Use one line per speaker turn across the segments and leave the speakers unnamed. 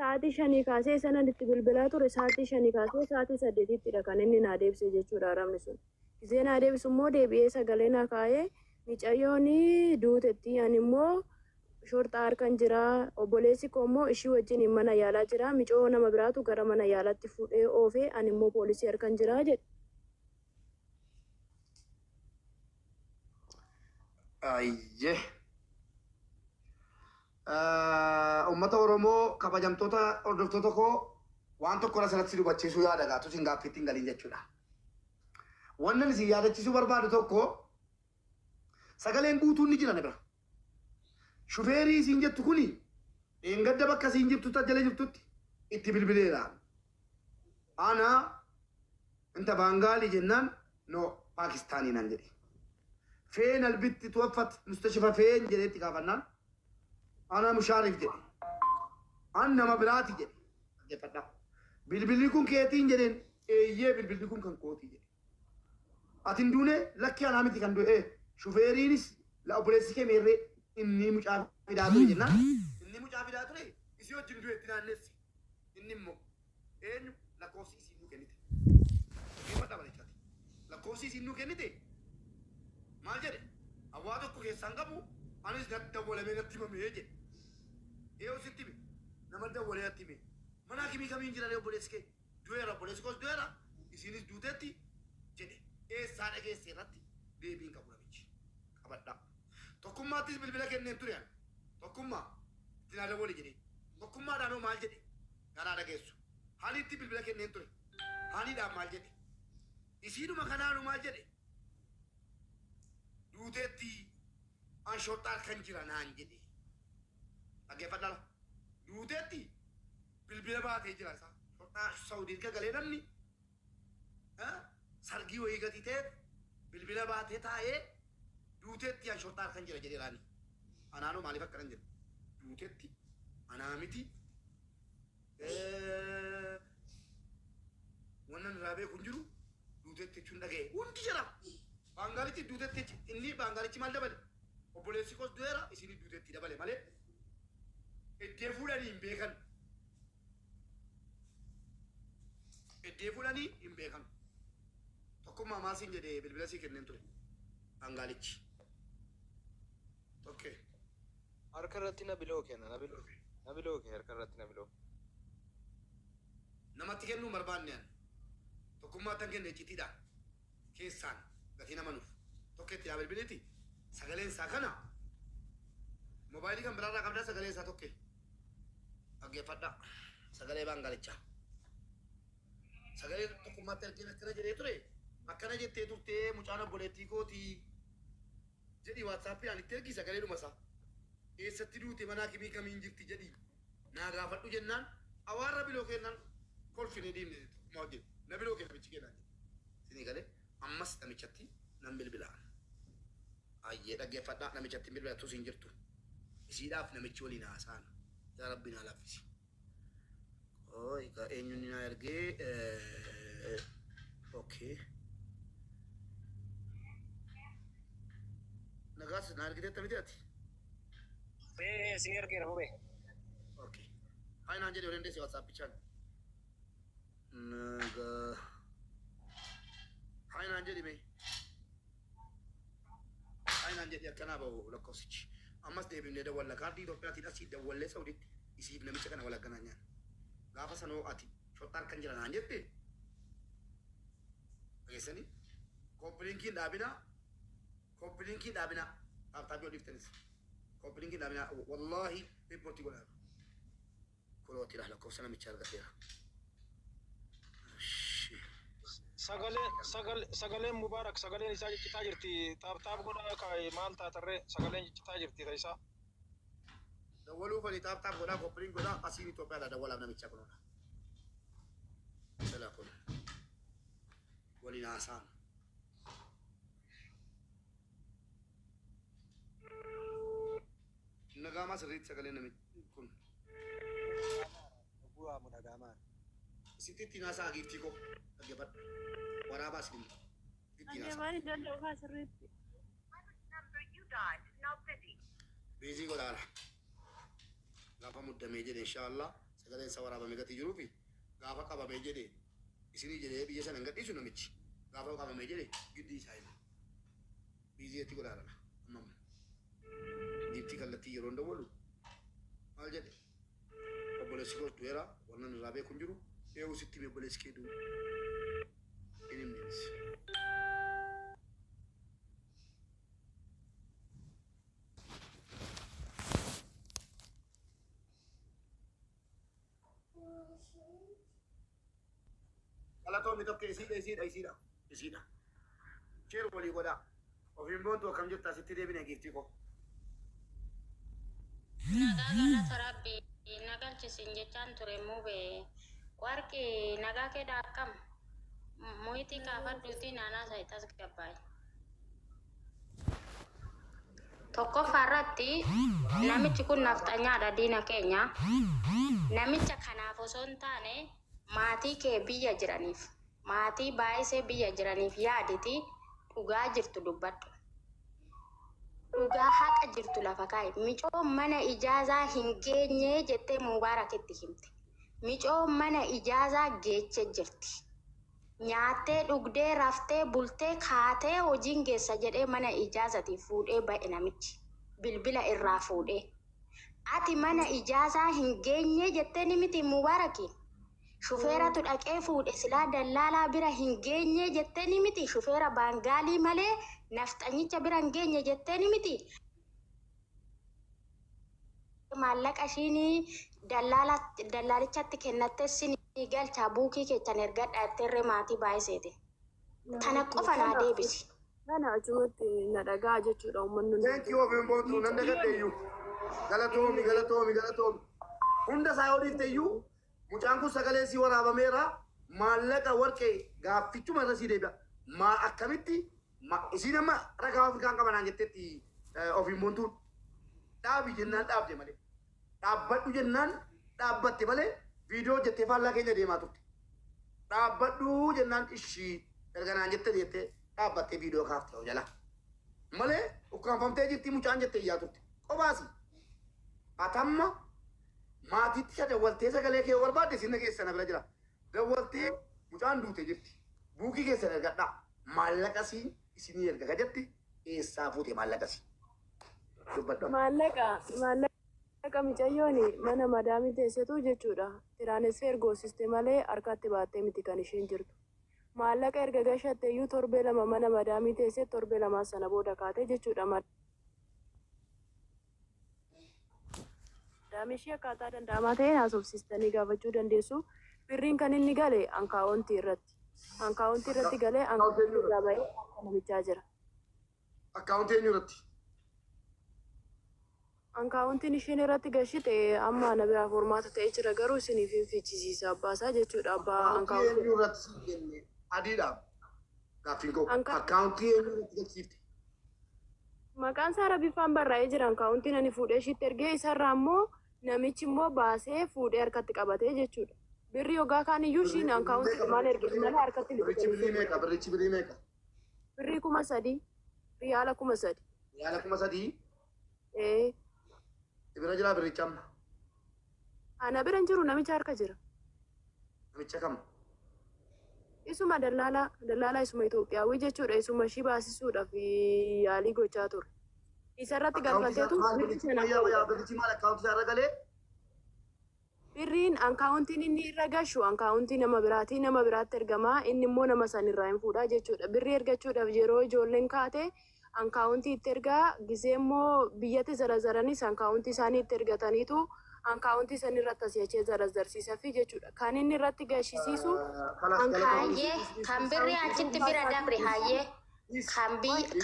Sa'aatii shanii kaasee sanan itti bilbilaa ture, sa'aatii shanii kaasee sa'aatii saddeetittidha kan inni naa deebise jechuudha arabni sun. Gizee naa deebisu immoo deebi'ee sagalee naa kaa'ee, micayyoon duutetti, ani immoo shorxaa harkan jira, obboleessi koo immoo ishii wajjin mana yaalaa jira, micoo nama biraatu gara mana yaalaatti fuudhee oofee, ani immoo poolisii harkan jira jedhe.
Ayyee. Uummata Oromoo, kabajamtoota hordoftoota koo, waan tokko asirratti si dubachiisuu yaada gaatu isin gaaffiitti hin galiin jechuudha. Wannan isin yaadachiisuu barbaadu tokko, sagaleen guutuun ni jira na bira. Shufeerii isiin jettu kuni dheengadda bakka isiin jirtutti ajjala jirtutti itti bilbileera. Ana inta Baangaalii jennaan, no, Paakistaanii naan jedhe. Feen albitti tuwaffat mustashifa feen jedhee itti gaafannaan, ana Mushaariif jedhe. An nama biraati jedhe. Dhaggeeffadhaa. Bilbilli kun keetiin jedheen, eeyyee, bilbilli kun kan kootii jedhe. Ati hin duune? Lakki, anaa miti kan du'e. Shufeeriinis la obboleessi kee meerree inni mucaa fidaa ture jennaan, inni mucaa fidaa ture isii wajjin du'e itti naannessi. Inni immoo eenyu lakkoofsi isiin nuu kennite. Dhaggeeffadhaa bareechaati. Lakkoofsi isiin nuu kennite maal jedhe? Hawaa tokko keessaan qabu, anis natti dawwalamee natti himamee jedhe. Eeyyuu sitti hime? Nama dawwalee natti hime. Mana hakimii kamiin jira obboleessi kee? Du'eera, obboleessi koos du'eera, isiinis duuteetti jedhe. Eessaa dhageesse irratti deebiin qabu namichi. Qabadhaa. Tokkummaattis bilbila kenneen ture ani. Tokkummaa itti naa dawwali jedhee. Tokkummaadhaan hoo maal jedhe? Garaa dhageessu. Haniitti bilbila kenneen ture. Haniidhaan maal jedhe? Isiinuma kanaanuu maal jedhe? Duuteetti, an shorxaa kan jira naan jedhe. Dhaggeeffadhaa. Duuteetti, bilbila baatee jira isaa. Shorxaa Saawudii erga galee namni sargii wayii gatii ta'eef bilbila baatee taa'ee, duuteetti, an shorxaa kan jira jedheeraani. Anaanoo maaliif akkanan jedhu? Duuteetti, anaa miti. Wannan irraa beeku hin jiru, duuteetti jechuun dhaga'e. Hundi jira. Baangaalichi duuteetti, inni baangaalichi maal dabale? Obboleessi koos du'eera, isin duuteetti dabale malee iddee fuudhanii hin beekan. Iddee fuudhanii hin beekan. Tokkummaa maal siin jedhee bilbila sii kenneen ture? Baangaalichi. Tokkee.
Harka irratti na biloo kenna, na biloo, na biloo kee harka irratti na biloo.
Namatti kennuu hin barbaanne ani. Tokkummaatti kenne icciitiidha. Keessaan gatii nama nuuf. Tokkeetti yaa bilbiliiti. Sagaleen isaa kana. Moobaayilii kan biraarraa qabdaa sagalee isaa tokkee. Dhaggeeffadhaa. Sagalee baangaalichaa. Sagalee tokkummaatti ergeen akkana jedhee ture. Akkana jettee turtee, mucaan obboleettii kootii jedhi, WhatsAppiidhaan itti ergi sagalee dhuma isaa. Eessatti duute, mana hakimii kamiin jirti jedhi naa gaafadhu jennaan, awaarra biloo kennaan kolfinee deemne tokkummaa wajjin. Na biloo kee namichi kennaan jedhe. Isinii galee? Ammas namichatti nan bilbila. Ayyee, dhaggeeffadhaa, namichatti bilbila tus hin jirtu. Isiidhaaf namichi waliin haasa'an. Yaa Rabbi naa laaffisi. Oi, ka eenyuun naa ergee? Okay. Nagaas naa ergiteetta miti ati?
Ee, si ergeera mube.
Okay. Hai naan jedhe yoo dandeesse WhatsAppichaan. Nagaa. Hai naan jedhi mee. Hai naan jedhi akkanaa bahu lakkoofsichi. Ammas deebifnee dawwalla, kaardii Itoophiyaatiin asii dawwallee Sauditti isiif namicha kana wal akkanaa nyaan. Gaafa sanoo ati shorxaa harkan jira naan jette. Dhageessanii? Copy linkiin dhaabinaa. Copy linkiin dhaabinaa. Tap tapii yoo dhiiftanis. Copy linkiin dhaabinaa. Wallaahi riippoortii godhaa. Kunootidha, lakkoofsa namichaa argateera.
Sagaleen Mubaarak, sagaleen isaa ciccitaa jirti. Tap tap godhaa kaa'e, maal taatarree, sagaleen ciccitaa jirti ta isaa.
Dawwaluu fani tap tap godhaa, copy link godhaa, asiin Itoophiyaadha dawwalaaf namicha kunoodha. Sila kun waliin haasa'an. Nagaamaa sirriitti sagalee namichi kun.
Bu'aamu dhaga'amaa.
Sitti ittiin haasa'a, giiftii koo dhaggeeffadhu. Waraabaa isin ittiin
Ani
haasa'a.
afaan hin danda'u kaa sirriitti.
Busy godhaara. Gaafa muddamee jedhe inshaallah. Sagaleen isaa waraabamee gatii jiruufi gaafa qabamee jedhe isinii jedhee biyya sana hin gadhiisu namichi. Gaafa qabamee jedhe giddii isaa hima. Biizeetti godhaadha. Amma amma. Giiftii kallattii yeroo dawwalu maal jedhe obboleessi koos du'eera wannan irraa beeku hin jiru eewu sitti hime obboleessi kee du'u hin himnenis. Galatoomni tokko isiidha isiidha isiidha isiidha. Share walii godhaa. Ofiin boontu akkam jirta asitti deebine giiftii koo.
Nagaa galata rabbi nagalchisin jechaan ture mube warqi nagaa keedha akkam moyitii kaafadhuuti naanaa isaa itti as gabbaa'e. Tokkoffaa irratti namichi kun nafxanyaadha diina keenya. Namicha kanaaf osoo hin taane maatii kee biyya jiraniif maatii baay'isee biyya jiraniif yaaditi dhugaa jirtu dubbadhu. Dhugaa haqa jirtu lafa kaa'i. Micoo mana ijaazaa hin geenye jettee Mubaarakitti himte. Micoo mana ijaazaa geeche jirti. Nyaattee dhugdee raftee bultee kaatee hojiin geessa jedhee mana ijaazati fuudhee ba'e namichi. Bilbila irraa fuudhee. Ati mana ijaazaa hin geenye jettee ni miti Mubaaraki. Shufeeratu dhaqee fuudhe silaa dallaalaa bira hin geenye jettee ni miti. Shufeera baangaalii malee nafxanyicha bira hin geenye jettee ni miti. Maallaqa ishiin dallaalichatti kennatte sinii galchaa buukii keechan ergadha jetteerree maatii baay'iseeti. Tana qofa naa deebisi.
Kana achumatti na dhagaa jechuudha uummanni hundi.
Thank you ofiin boontu nan dagadhe iyyuu. Galatoomi galatoomi galatoomi. Hunda isaa yoo dhiifte iyyuu mucaan kun sagalee sii waraabameera maallaqa warqee gaaffichuma irra sii deebi'a. Maa akkamitti isiin amma ragaa Afrikaan qabanaan jettetti ofiin boontuun dhaabi jennaan dhaabde malee. Dhaabbadhu jennaan dhaabbatte malee viidiyoo hojjettee faallaa keenya deemaa turte. Dhaabbadhu jennaan ishii erga naan jette jettee dhaabbattee viidiyoo kaafte jala. Malee ukkaanfamtee jirti mucaan jettee iyyaa turte. Qobaasi. Atamma maatiitti isa dawwaltee sagalee kee barbaadde sinna keessa na bira jira. Dawwaltee mucaan duute jirti. Buukii keessan ergadhaa. Maallaqa sii isinii erga ka jette eessaa fuute maallaqa sii. Dubbadhu.
Maallaqa micayyoon mana madaamii teessetu jechuudha. Tiraanisfeer goosiste malee harkatti baattee miti kan isheen jirtu. Maallaqa erga gashatte iyyuu torbee lama mana madaamii teessee torbee lamaa sana booda kaatee jechuudha. Madaamii ishee akkaataa danda'amaa ta'een haasofsiistanii gaafachuu dandeessu. Birriin kan inni gale ankaawontii irratti. Ankaawontii irratti galee ankaawontii irraa ba'ee harka namichaa jira.
Akkaawuntii eenyu irratti?
Ankaawuntiin isheen irratti gashite amma na biraa formaata ta'ee jira garuu isiniif hin fichisiisa abbaasaa jechuudha abbaa
Akkaawuntii
ankaawuntii.
eenyu irratti siin jenne adiidha. Gaaffiin koo akkaawuntii eenyu irratti galchiifte?
Maqaan isaa Rabiffaan barraa'ee jira ankaawuntiin ani fuudhee ishiitti ergee isarraa immoo namichi immoo baasee fuudhee harkatti qabatee jechuudha. Birrii hoggaa kaan iyyuu ishiin ankaawuntii maal ergite malee harkatti
Birrichi birrii meeqa? Birrichi birrii meeqa?
Birrii 3000 riyaala 3000.
Riyaala 3000
Ee
bira jira birrichi amma.
ana bira hin jiru namicha harka jira.
Namicha kam?
Isuma dallaalaa dallaalaa isuma Itoophiyaawii jechuudha isuma ishii baasisuudhaaf yaalii gochaa ture. Isarratti galfateetu
Maal
birri
birrichi
sana
yaa yaa birrichi maal akkaawuntii isaa irra galee?
Birriin ankaawuntiin inni irra gashu ankaawuntii nama biraatii nama biraatti ergamaa inni immoo nama san irraa hin fuudhaa jechuudha. Birrii ergachuudhaaf yeroo ijoolleen kaate ankaawuntii itti ergaa gisee immoo biyyatti zarazaranis ankaawuntii isaanii itti ergataniitu ankaawuntii san irratti asii achee zarazarsiisa fi jechuudha. Kan inni irratti gashisiisu
Hayyee kan birri achitti bira dabri hayyee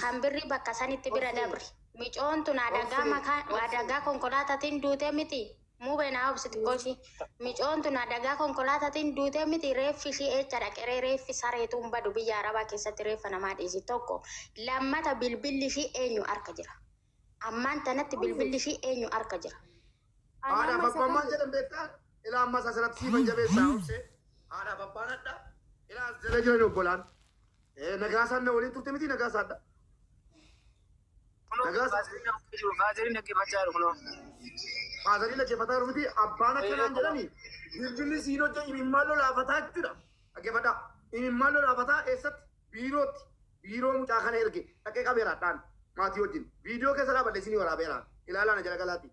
kan birri bakka sanitti bira dabri. Micoon tun adagaa makaa adagaa konkolaataatiin duutee miti. Mubee naa obsiti qoshi. Micoon tun adagaa konkolaataatiin duutee miti reeffi ishii eecha dhaqeree reeffi sareetuun badu biyya arabaa keessatti reeffa namaa dhiisi tokko. Lammata bilbilli ishii eenyu harka jira? Ammaan tanatti bilbilli ishii eenyu harka jira?
Haadhaaf abbaan maal jedhan beektaa? Ilaa ammas asirratti siifan jabeessaa obsee. Haadhaaf abbaan hadha. Ilaa as jala jiran obbolaan. Nagaasaan na waliin turte miti nagaasaadha. Nagaasa.
Faaziliin dhaggeeffachaa jiru kunoo.
Faazarii dhaggeeffataa jiru miti abbaan akkanaan jedhani bilbilli siin hojja imimmaan lolaafataa jechuudha. Dhaggeeffadhaa. Imimmaan lolaafataa eessatti? Biirootti. Biiroo mucaa kana erge dhaqee qabeera dhaan maatii wajjin. Viidiyoo keessa dhaabadhe isinii waraabeera. Ilaalaa na jala galaati.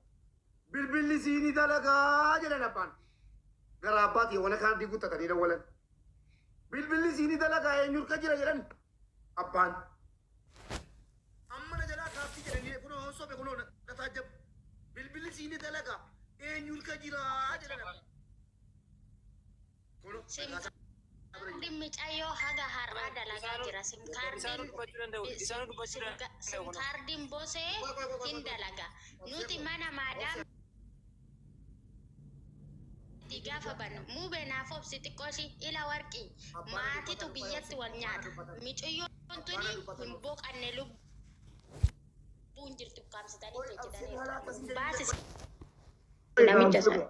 Bilbilli siinii dalagaa jedhan abbaan. Gara abbaatii wala kaardii guuttatanii dawwalan. Bilbilli siinii dalagaa eenyu harka jira jedhan abbaan. Amma na jalaa kaaffii jedhanii kunoo sobe kunoo na taajjabu. Bilbilli siinii dalagaa eenyu harka jira jedhan abbaan. Kunoo
Sim kaardiin micayyoo haga har'aa dalagaa jira. Sim
Isaanuu
kaardiin
dubbachuu danda'u. Isaanuu dubbachuu danda'u.
Sim kaardiin bosee hin dalaga. Nuti mana maadaam itti gaafa bannu mubee naaf obsi xiqqoo ishii ila warqii maatitu biyyatti wal nyaata. Micayyoon tuni hin boqanne, lubbuun jirti, ukkaamsitanii hojjetaniiru. Baasis namicha sana.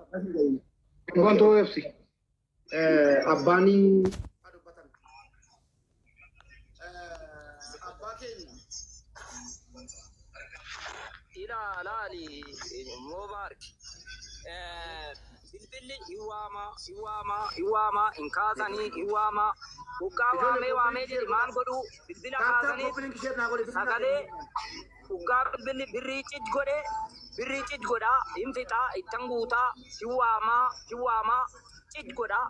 Wanto ibsi. Abbaanii. Abbaa keenya.
Ilaa laali Mubaarak. Bilbilli hiwaamaa hiwaamaa hiwaamaa hin kaasanii hiwaamaa hoggaa waamee waamee jedhe maal godhuu bilbila kaasanii sagalee hoggaa bilbilli birrii cij godhe birrii cij godhaa hin fixaa ittan guutaa hiwaamaa hiwaamaa cij godhaa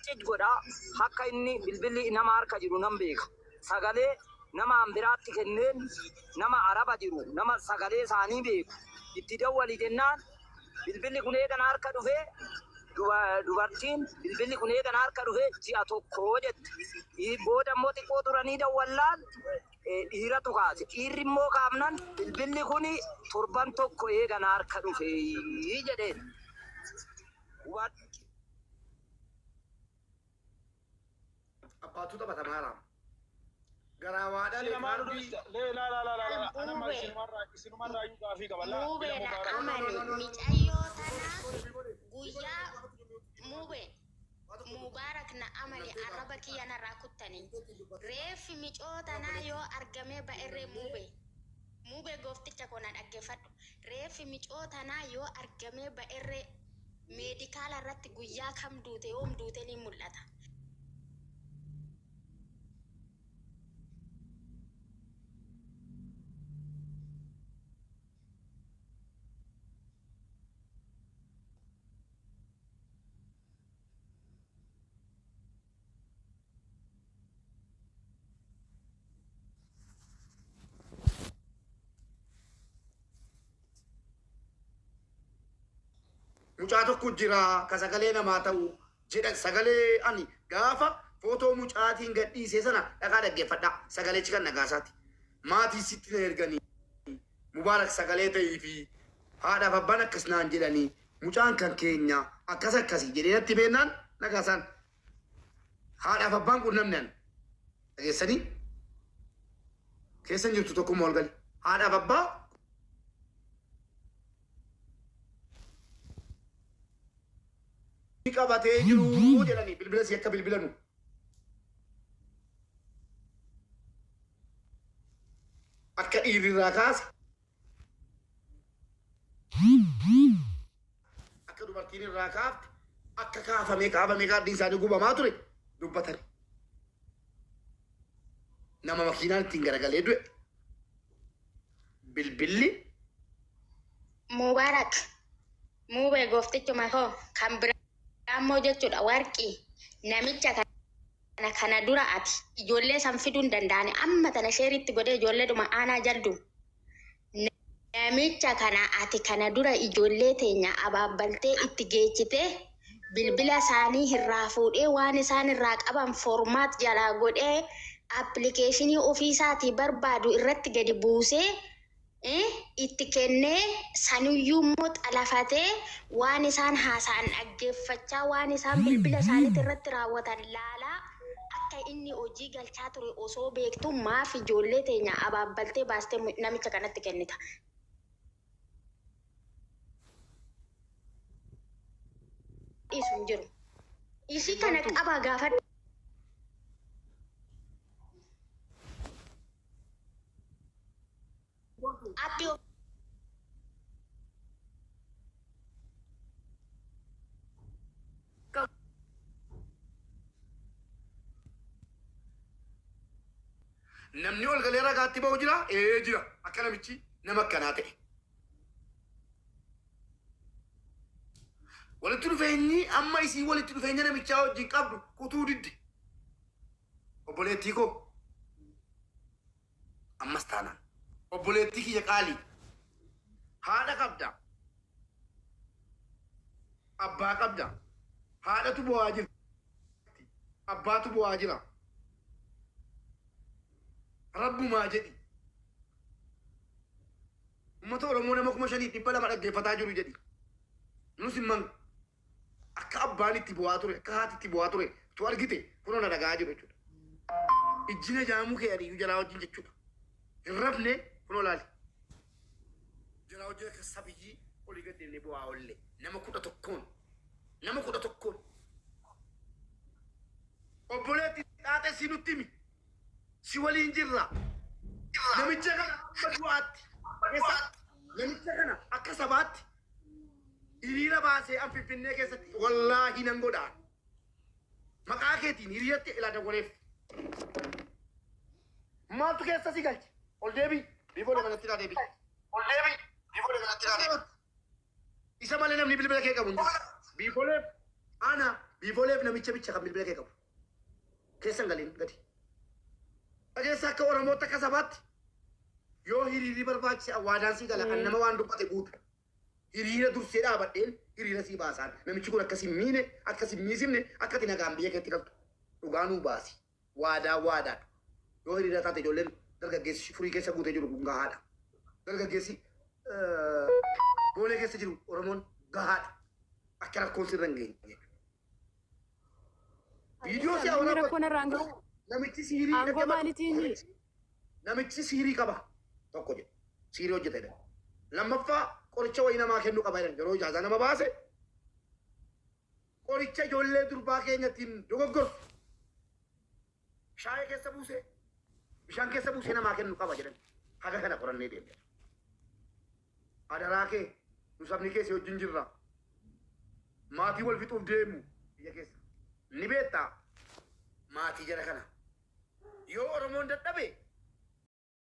cij godhaa akka inni bilbilli nama harka jiru nan beeka. Sagalee nama biraatti kenneen nama araba jiru nama sagalee isaanii beeku itti dawwali jennaan bilbilli kun eegana harka dhufee dubartiin bilbilli kun eegana harka dhufee ji'a tokko jette. Booda immoo xiqqoo turanii dawwallaan dhiiratu kaase. Dhiirri immoo kaafnan bilbilli kun torban tokko eegana harka dhufee jedheen. Hubadhu.
Abbaatu taphatamaa jira. Garaa waadhaa
Sinumaan
kaardii.
lee laa laa laa laa anama
Mubee.
isinumarraa iyyuu gaafii qaba laa
Mubee
ila
na
Mubaarak.
amani micayyoo tana guyyaa mubee Mubaarak na amani arraba kiyya narraa kuttanii reeffi micoo tanaa yoo argamee ba'erree mubee mubee goofticha koo na dhaggeeffadhu, reeffi micoo tanaa yoo argamee ba'erree meedikaala irratti guyyaa kam duute, yoom duute ni mul'ata.
Mucaa tokko jira ka sagalee namaa ta'u jedhan. Sagalee ani gaafa footoo mucaatiin gadhiisee sana dhaqaa dhaggeeffadha. Sagaleechi kan nagaasaati. Maatii sitti na erganii Mubaarak sagalee ta'ii fi haadhaaf abbaan akkas naan jedhanii mucaan kan keenya akkas akkasii jedhee natti beennaan nagaasaan haadhaaf abbaan kun namni an dhageessanii keessan jirtu tokkummaa ol gali haadhaaf abbaa qabatee jiru jedhanii bilbila si akka bilbilanu. Akka dhiirri irraa kaase akka dubartiin irraa kaafte akka kaafamee kaafamee kaardiin isaanii gubamaa ture dubbatani. Nama makiinaan ittiin garagalee du'e. Bilbilli
Mubaarak mubee gooftichuma koo kan biraa immoo jechuudha warqii namicha kana kana dura ati ijoollee san fiduu hin danda'ani amma tana sheeritti godhee ijoolleedhuma aanaa jaldu namicha kana ati kana dura ijoollee teenya abaabbaltee itti geechitee bilbila isaanii irraa fuudhee waan isaan irraa qaban format jalaa godhee appilikeeshinii ofiisaatii barbaadu irratti gadi buusee itti kennee saniyyuu immoo xalafatee waan isaan haasa'an dhaggeeffachaa waan isaan bilbila isaaniitti irratti raawwatan laalaa akka inni hojii galchaa ture osoo beektu maaf ijoollee teenya abaabbaltee baastee namicha kanatti kennita? Dhiisu hin jiru. Ishii kana qaba gaafadhu. Appii
Namni ol galee ragaatti ba'u jira? Ee jira. Akka namichi nama akkanaa ta'e. Walitti dhufeenyi amma isii walitti dhufeenya namichaa wajjin qabdu kutuu didde. Obboleettii koo ammas taanaan. Obboleettii kiyya qaalii. Haadha qabda. Abbaa qabda. Haadhatu bu'aa jirti. Abbaatu bu'aa jira. Rabbumaa jedhi. Uummata Oromoo nama 5200 dhaggeeffataa jiru jedhi. Nus himman akka abbaan itti bu'aa ture, akka haati itti bu'aa ture, tu argite kunoo na dhagaa jiru jechuudha. Ijjina jaamuu kee adiyyuu jalaa wajjin jechuudha. Hin rafne kunoo laali. Jalaa wajjin akka sabiyyii olii gad deemnee bu'aa oolle nama 11n nama 11n. Obboleetti xaaxee si nutti himi. Si waliin jirra. Namicha kana amma du'aatti. Namicha kana akka sabaatti hiriira baasee an Finfinnee keessatti wallaahi nan godhaan. Maqaa keetiin hiriiratti ilaa dawwaleef. Maaltu keessa si galche? Ol deebii. Biifoo manatti naa deebii. Ol deebii. Biifoo manatti naa deebii. Isa malee namni bilbila kee qabu hin jiru. Biifooleef ana biifooleef namicha bicha kan bilbila kee qabu. Keessa hin galiin gadi. Dhageessa akka Oromootti akka sabaatti yoo hiriirri barbaachise awwaadaan sii gala kan nama waan dubbate guutu. Hiriira dursee dhaabadheen hiriira sii baasaan. Namichi kun akkasii miine akkasii miisimne akka ati nagaan biyya keetti galtu. Dhugaa nuu baasi. Waadaa waadaadha. Yoo hiriira taate ijoolleen dargaggeessi furii keessa guutee jiru kun gahaadha. Dargaggeessi boolee keessa jiru Oromoon gahaadha. Akka rakkoon sirra hin geenye. Viidiyoo si
Namni rakkoon irraan gahu
Namichi siirii
aangoo maaliitiin
Namichi siirii qaba. Tokko jedhe. Siirii hojjeta jedhan. Lammaffaa qoricha wayii namaa kennuu qaba jedhan. Yeroo ijaazaa nama baase qoricha ijoollee durbaa keenyattiin dogoggorsu. Shaayee keessa buusee bishaan keessa buusee namaa kennu qaba jedhan. Haga kana qorannee deemne. Adaraa kee nu sabni kee si wajjin jirra. Maatii wal fixuuf deemu biyya keessa. Ni beektaa maatii jara kana. Yoo Oromoon dadhabe